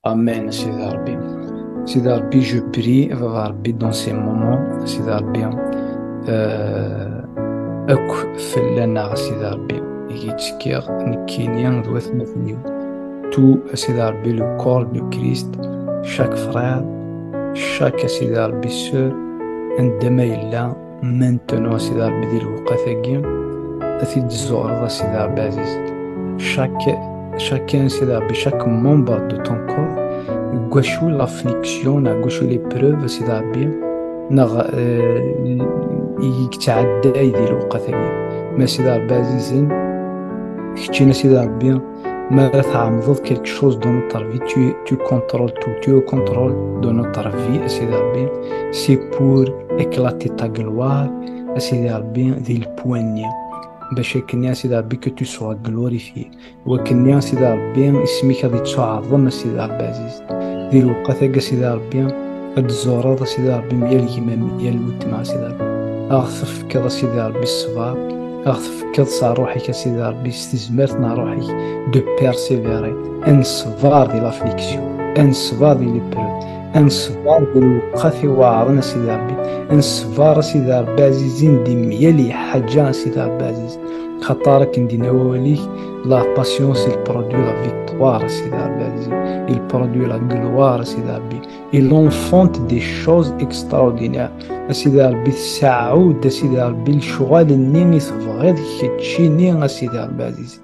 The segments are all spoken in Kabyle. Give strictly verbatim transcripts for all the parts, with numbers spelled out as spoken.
Amen, a Sidi Ṛebbi. Sidi Ṛebbi, je prie, a Baba Ṛebbi, dans ces moments, a Sidi Ṛebbi, euh, akk fell-aneɣ, a Sidi Ṛebbi, i yettekkiɣ nekkini d watmaten-iw. Tout, a Sidi Ṛebbi, le corps de Christ, chaque frère, chaque, a Sidi Ṛebbi, sœur, anda ma yella, maintenant, a Sidi Ṛebbi, di lewqat-agi, ad t-id-tzureḍ, a Sidi Ṛebbi ɛziz. Chaque, chacun, a Sidi Ṛebbi, chaque membre de ton corps, deg wacu l'affliction, neɣ deg wacu l'épreuve, a Sidi Ṛebbi, neɣ, euh, i yettɛedday di lewqat-agi. Ma a Sidi Ṛebbi ɛzizen, keččini, a Sidi Ṛebbi, ma ara tɛemmdeḍ quelque chose dans notre vie, tu, tu contrôles tout, tu es au contrôle de notre vie, a Sidi Ṛebbi. C'est pour éclater ta gloire, a Sidi Ṛebbi, di lpwan-nni. Bac akken, a Sidi Ṛebbi, que tu sois glorifié. Wakken, a Sidi Ṛebbi, isem-ik ad yettuɛḍem, a Sidi Ṛebbi ɛziz. Di lewqat-agi, a Sidi Ṛebbi, ad tzureḍ, a Sidi Ṛebbi, myal gma, myal weltma, a Sidi Ṛebbi. Ad ɣ-tefkeḍ, a Sidi Ṛebbi, ṣṣber. Ad ɣ-tefkeḍ s ṛṛuḥ-ik, a Sidi Ṛebbi, s tezmert n ṛṛuḥ-ik, de persévérer. Ad neṣber di l'affliction, ad neṣber di l'épreuve, ad neṣber di lewqat iweɛṛen, a Sidi Ṛebbi, ad neṣber, a Sidi Ṛebbi ɛzizen, di myal lḥaǧa, a Sidi Ṛebbi ɛziz. Xaṭer akken d-yenna wawal-ik, la patience, il produit la victoire, a Sidi Ṛebbi ɛzizen, il produit la gloire, a Sidi Ṛebbi. Il enfante des choses extraordinaires. A Sidi Ṛebbi, tseɛɛu-d, a Sidi Ṛebbi, lecɣal-nni i tebɣiḍ keččini, a Sidi Ṛebbi ɛzizen.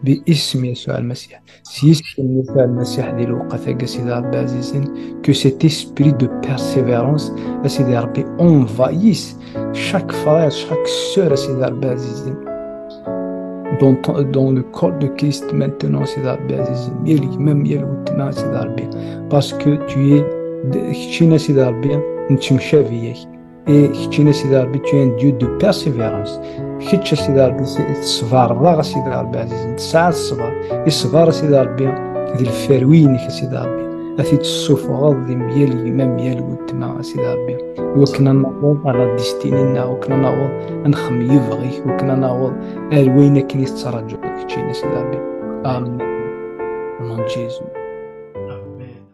Bi isem Yasuɛ Lmasiḥ. S yisem n Yasuɛ Lmasiḥ di lewqat-agi, a Sidi Ṛebbi ɛzizen, que cet esprit de persévérance, a Sidi Ṛebbi, envahisse chaque frère, chaque sœur, a Sidi Ṛebbi ɛzizen. Dans, ton- dans le corps de Christ maintenant, a Sidi Ṛebbi ɛzizen. Myal gma, myal weltma, a Sidi Ṛebbi. Parce que tu es, de- keččini, a Sidi Ṛebbi, nettemcabi-ak. Et keččini, a Sidi Ṛebbi, tu es un Dieu de persévérance. Kečč, a Sidi Ṛebbi, s- tṣebreḍ-aɣ, a Sidi Ṛebbi ɛzizen. Tesɛiḍ ṣṣber. Iṣber, a Sidi Ṛebbi, di lferwi-inek, a Sidi Ṛebbi. Ad t-id-tessufɣeḍ di myal gma, myal weltma, a Sidi Ṛebbi. Iwakken ad naweḍ ar la destinée-nneɣ, iwakken ad naweḍ ad nexdem lebɣi-k, iwakken ad naweḍ ar wayen akken i tettṛaǧuḍ keččini, a Sidi Ṛebbi. Amen. Au nom de Jésus.